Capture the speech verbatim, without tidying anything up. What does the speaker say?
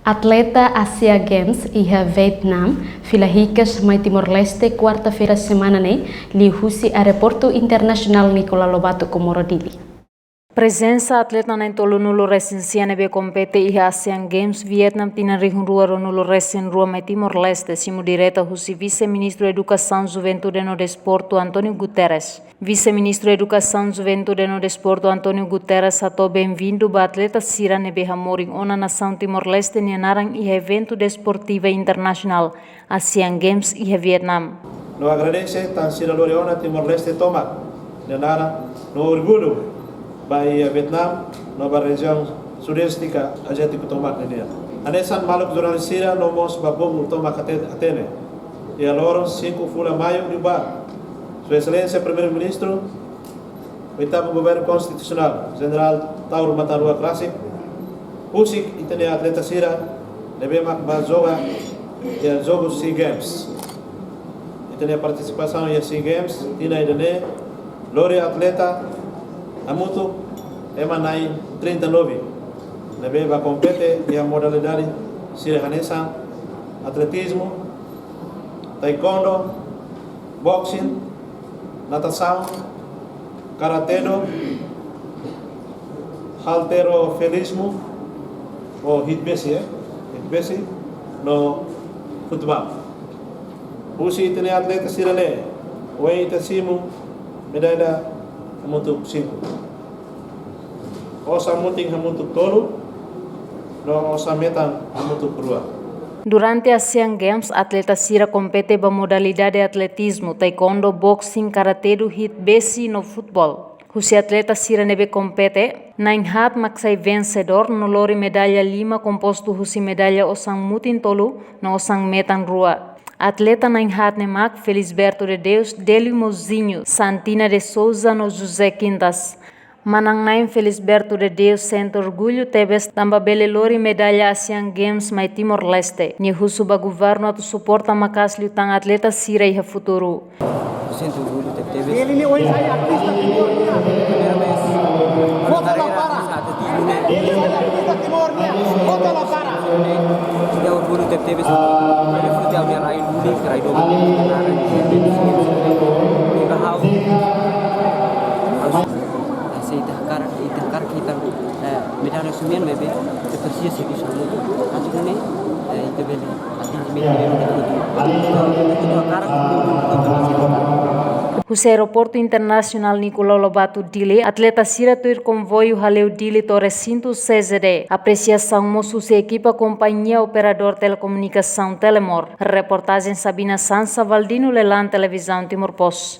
Atleta Asia Games iha Vietnam fila hikas mai Timor-Leste kuarta-feira semana ne'e, liuhusi Aeroportu Internasionál Nicolau Lobato Comoro Dili. Prezensa atleta na'in tolunulu resin sia ne'ebé kompete iha Asian Games Vietnam tinan rihun rua ruanulu resin rua mai Timor-Leste simu direta husi Vise-Ministru Edukasaun, Juventude no Desportu António Guterres. Vise-Ministru Edukasaun, Juventude no Desportu António Guterres hato'o benvindu ba atleta sira ne'ebé hamorin ona nasaun Timor-Leste nia naran iha eventu desportiva internasionál Asian Games iha Vietnam. No agradese tan sira lori ona Timor-Leste tomak nia naran no orgullu ba iha Vietnam no ba rejiaun Sudeste ka Aziátiku tomak ninian. Hanesan maluk jornalista sira no mós ba povu tomak hate-, hatene. Iha loron cinco fulan Maiu liubá, Sua Exelénsia Primeiru-Ministru, Oitavu Governu Konstitusionál, Jenerál Taur Matan Ruak rasik, husik ita-nia atleta sira ne'ebé mak bá joga iha Jogu SEA Games. Ita-nia partisipasaun iha SEA Games tinan ida-ne'e lori atleta hamutuk ema na'in trinta e nove ne'ebé bá kompete iha modalidade sira hanesan atletizmu, taekwondo, boxing, natasaun, karate-do, halterofilismu, ou hit besi, eh? Hit besi, no futeból. Husi ita-nia atleta sira ne'e, ohin ita simu medalla hamutuk cinco. Osan mutin hamutuk tolu, no osan metan hamutuk rua. Durante Asian Games, atleta sira kompete ba modalidade atletizmu, taekwondo, boxing, karate-do, hit besi no futeból. Husi atleta sira ne'ebé kompete, na'in haat mak sai vensedór no lori medalla lima kompostu husi medalla osan mutin tolu no osan metan rua. Atleta na'in haat ne'e mak Felisberto de Deus, Delio Mozinho, Santina de Souza no José Quintas. Manán-na'in Felisberto de Deus sente orgullu tebes tanba bele lori medalla Asian Games mai Timor-Leste. Nia husu ba governu atu suporta maka'as liután atleta sira iha futuru. Sente orgullu tebes. Ele, ele hoje sai artista Timor nian. Primeira vez. Vota la para. Ele sai artista Timor nian. Vota la para. Sente orgullu tebes. Ele foi de alguém rai duli, rai do. Ita hakarak, ita hakarak ita, eh, medalla sumian ne'ebé, ita presiza servisu hamutuk. Atu nune'e, eh, ita bele atinji meta ne'ebé ita hakarak. Husi Aeroportu Internasionál Nicolau Lobato Dili, atleta sira tuir konvoiu hale'u Dili to'o resintu C Z D. Apresiasaun mós husi ekipa kompañia operadór telekomunikasaun Telemor. Reportajen Sabina Sansa, Valdino Lelan, Televizaun Timor Post.